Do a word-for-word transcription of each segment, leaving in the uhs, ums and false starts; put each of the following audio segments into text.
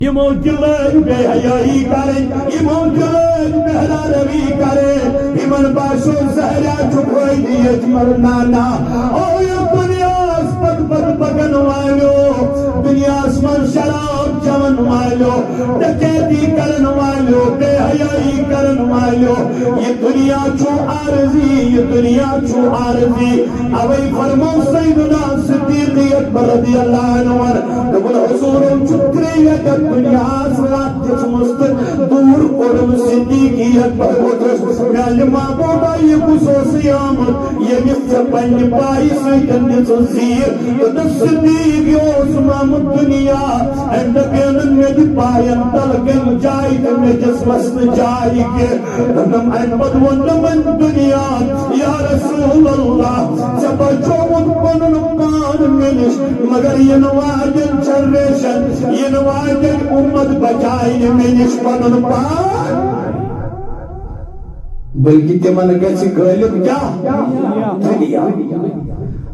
یِمو تہِ لٲج بے حیٲیی کرٕنۍ، یِمو تہِ لٲج بے حیا روی کرٕنۍ۔ یِمن باسیو زہریا چھُ فٲیدٕ ییٚتہِ، مگر نہ، نہ۔ او یہِ دُنیاہس پتہٕ پتہٕ پکن والیو، دُنیاہس منٛز شراب چٮ۪ون والیو، ڈکیتی کرن والیو، بے حیٲیی کرن والیو، یہِ دُنیا چھُ عارضی، یہِ دُنیا چھُ عارضی۔ اوے فرموو سیدنا صدیق اکبر رضی اللہ عنہ، دوٚپُن، حضوٗرن چھُ ترٛیٚیہِ لٹہِ دُنیاہس وَتھ دِژمٕژ تہٕ دوٗر کوٚرُن۔ صدیق اکبر ووٚتھُس، میانہِ معبودا، یہِ کُس اوسُے آمُت، ییٚمِس ژےٚ پننہِ پایہِ سۭتۍ دِژٕتھ زیٖر؟ دوٚپُن، صدیق، یہِ اوسُم آمُت دُنیا، أمۍ دوٚپ، مےٚ دِ پاین تل کَنہِ جاے تہٕ مےٚ دِژمَس نہٕ جاے کینٛہہ۔ دوٚپُن، اَمہِ پتہٕ ووٚن دوٚپُن، دُنیا، یا رسول اللہ، ژےٚ بچووُتھ پنُن پان مےٚ نِش، مگر یِنہٕ واجٮ۪ن جنریشن، یِنہٕ واجٮ۪ن اُمت بچایہِ نہٕ مےٚ نِش پنُن پان، بلکہِ تِمن گژھِ غٲلب کیٛاہ؟ دُنیا۔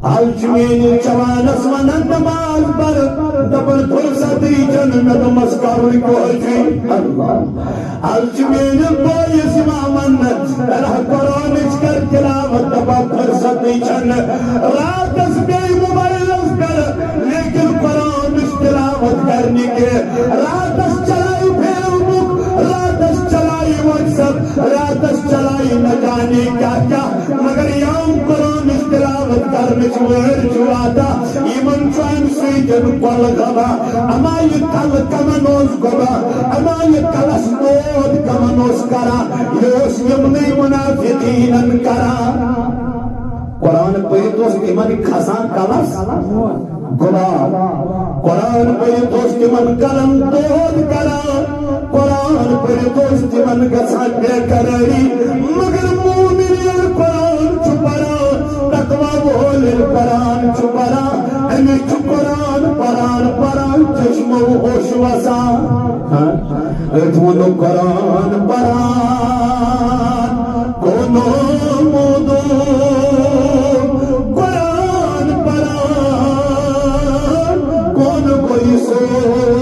از چھُ میٲنِس جوانس ونان نماز پر، دپان فرصتٕے چھنہٕ مےٚ دوٚپمس کرُن کیٛاہ چھُے؟ اللہ۔ از چھُ میٲنِس بٲیِس یِوان وننہٕ، "یارا قرآنٕچ کر تلاوت"، دپان فرصتٕے چھنہٕ۔ راتس بیٚیہِ موبایلس پٮ۪ٹھ، لیکن قرآنٕچ تلاوت کرنہِ کہِ راتس چلایہِ Facebook، راتس چلایہِ WhatsApp، راتس چلایہِ نہ جانے کیا کیا، مگر یام قرآنٕچ تلاوت کرنٕچ وٲرۍ چھُ واتان۔ یِمن چھُ اَمہِ سۭتۍ کۄلہٕ گبا، اما یہِ کلہٕ کمن اوس گبا، اما یہِ کلس دود کمن اوس کران، یہِ اوس یِمنٕے منافقیٖنن کران۔ قرآن پٔرِتھ اوس تِمن کھسان کلس گۄلاب۔ قرآن پٔرِتھ اوس تِمن کران دود کران۔ قرآن پٔرِتھ اوس تِمن گژھان بے قرٲری۔ مگر مومن ییٚلہِ قرآن چھُ پران، تقوی وول ییٚلہِ قرآن چھُ پران، أمِس چھُ قرآن پران پران چشمو ہوش وسان۔ ہاں؟ أتھۍ ووٚنُکھ قرآن پران کون موضوع، قرآن پران کون کوئی سور۔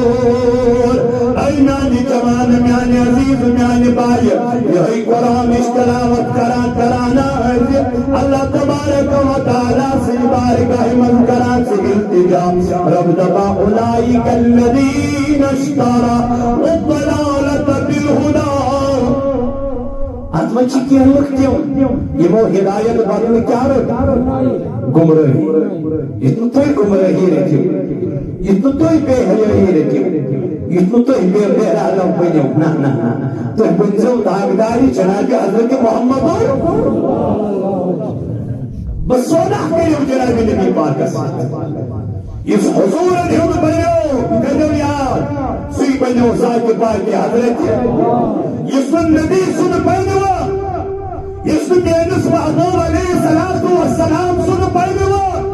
اے میانہِ جوان، میانہِ عزیز، میانہِ بایہِ، یہے قرآنٕچ تلاوت کران کران آسہِ اللہ تبارک و تعالیٰ سٕنٛدِ بارگاہہِ منٛز کران ژٕ التجا۔ رب دپان، اولئک الذین اشتروا الضلالۃ بالہدی۔ اتھ منٛز چھِ کینٛہہ لُکھ تِم، یِمو ہدایت بدلہٕ کیٛاہ رٔٹ؟ گمرٲہی۔ یُتھ نہٕ تُہۍ گمرٲہی رٔٹِو، یُتھ نہٕ تُہۍ بے حیٲیی رٔٹِو، یُتھ نہٕ تُہۍ بے بے رحم بٔنِو۔ نہ، نہ، نہ، نہ۔ تُہۍ بٔنۍزیو تابعدارِ جناب حضرت محمد۔ بس سودا کٔرِو جناب نبی پاکس سۭتۍ۔ یُس حضوٗرن ہُنٛد بنیو، یہِ کٔرِو یاد، سُے بنیو ذاتِ پاکِ حضرت۔ یُس نہٕ نبی سُنٛد بنیو، یُس نہٕ میٲنِس محبوب علیہ الصلوۃ والسلام سُنٛد بنیو،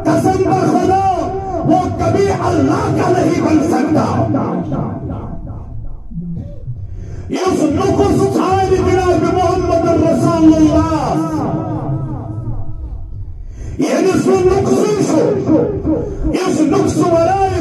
قسم بخدا، وہ کبھی اللہ کا نہیں بن سکتا۔ یُس نقص ژھانڈِ جناب محمد رسول اللہ، یعنی سُہ نقصٕے چھُ، یُس نقصہٕ ورٲے